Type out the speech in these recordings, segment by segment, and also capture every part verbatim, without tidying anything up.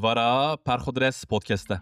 Vara Perxudres Podcast e.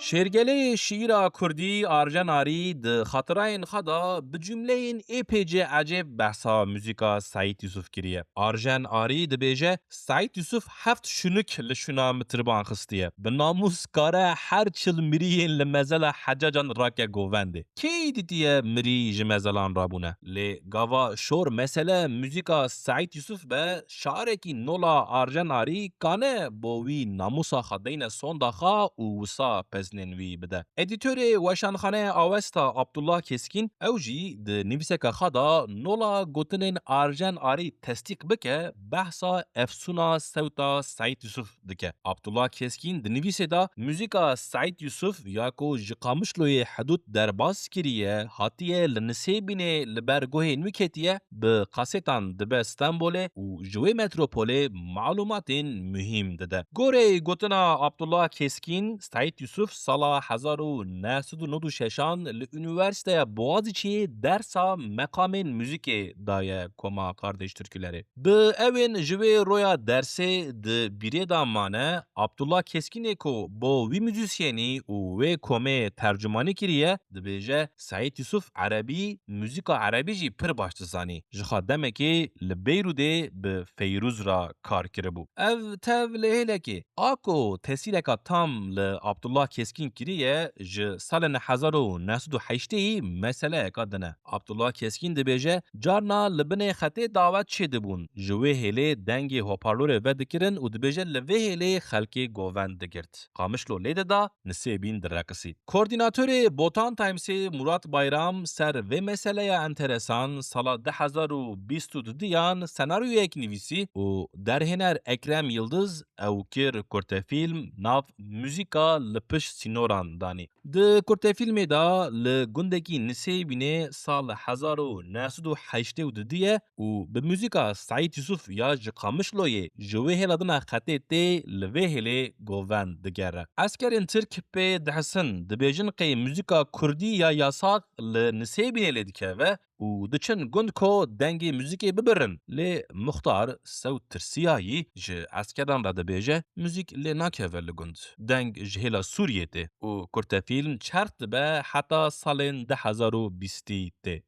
Şêrgelê şiîra kurdî Arjen Arî di xatirayên xwe de bi cumleyên ê pê C ecêb behsa muzîka Seîd Yusuf kiriye. Arjen Arî dibêje, Seîd Yusuf heft şûnik li şûna mitriban xistiye. Bi namûs kare her çil miriyên li mezela Hecacan rake govendê. Kê dîtiye mirî ji mezelan rabûne? Lê gava şor mesele muzîka Seîd Yusuf be, şarekî nola Arjen Arî kane bo wî namûsa xwe deyne sonda xwe û wisa pezinên wî bide. Edîtorê Weşanxaneya Awesta Abdullah Keskin ew jî di nivîseke xwe de nola gotinên Arjen Arî tesdîq bike, behsa efsûna sewta Seîd Yusuf dike. Abdullah Keskin di nivîsê de muzîka Seîd Yusuf ya ku ji Qamişloyê hidûd derbas kiriye, hatiye li Nisêbînê li ber guhên wî ketiye, bi kasetan dibe Stenbolê û ji wê metropolê malûmatên muhîm dide. Gorê gotina Abdullah Keskin, Seîd Yusuf sala hezar û neh sed û nod û şeşan li Unîversîteya Boğaziçi'yê dersa meqamên muzîkê daye koma Kardeş Türküleri. Bi ewên ji wê roya dersê di bîrê de mane, Abdullah Keskinê ku bo wî muzîsyenî û wê komê tercumanî kiriye, dibêje, Seîd Yusuf Erebî muzîka erebî jî pir baş dizanî. Ji xwe demekê li Beyrûdê bi Feyrûz re kar kiribû. Ev tev li hêlekê a ku tesîreka tam li Abdullah Keskin kiriye, ji salên hezar û neh sed û heştê meseleyeka din e. Abdullah Keskin dibêje, carna li binê xetê dawet çêdibûn. Ji wê hêlê dengê hoparlorê vedikirin û dibêje li vê hêlê xelkê govend digirt. Qamişlo lê dida, Nisêbîn direqisî. Koordînatorê Botan Timesê Murat Bayram ser vê meseleya enteresan sala du hezar û bîst û duyan senaryoyek nivîsî û derhêner Ekrem Yildiz ew kir kurtefîlm nav Muzîka li pişt sînoran danî. Di kurtefîlmê de li gundekî Nisêbînê sal hezar û neh sed û heştê û du ye û bi muzîka Seîd Yusuf ya ji Qamişloyê ji wê hêla dina xetê tê li vê hêlê govend digere. Eskerên Tirk pê dihesin, dibêjin qey muzîka kurdî ya yasax li Nisêbînê lê dikeve û diçin gund ku dengê muzîkê bibirin. Lê muxtar sewt tirsiyayî ji eskeran re dibêje, muzîk lê nakeve li gund. Deng ji hêla Sûriyê tê û kurtefîlm çerx dibe heta salên du hezar û bîstî tê.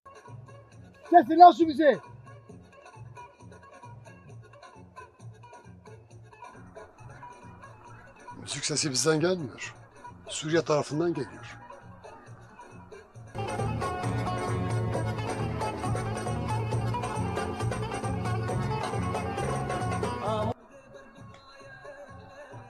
Sesini aç şu bize. Müzik sesi bizden gelmiyor. Suriye tarafından geliyor.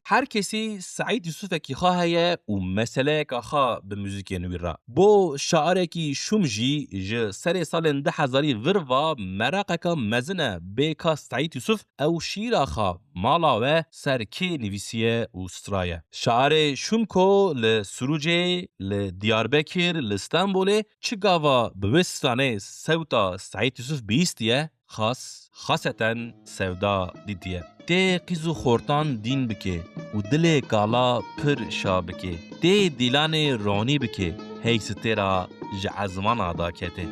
Her kesî Seîd Yusufekî xwe heye û meseleyeka xwe bi muzîkên wî re. Bo şairekî Şûm jî ji serê salên du hezarî vir ve meraqeke mezin e bê ka Seîd Yusuf ew şîra xwe mala we ser kê nivîsiye û straye. Şairê Şûm ku li Sirûcê, li Diyarbekir, li Stenbolê çi gava bi wê stranê sewta Seîd Yusuf bihîstiye, xas, xaseten sewda dîtiye. Tê qîz û xortan dîn bike û dilê kala pir şa bike. Tê dîlanê ronî bike, hey sitêra ji ezmana dakete.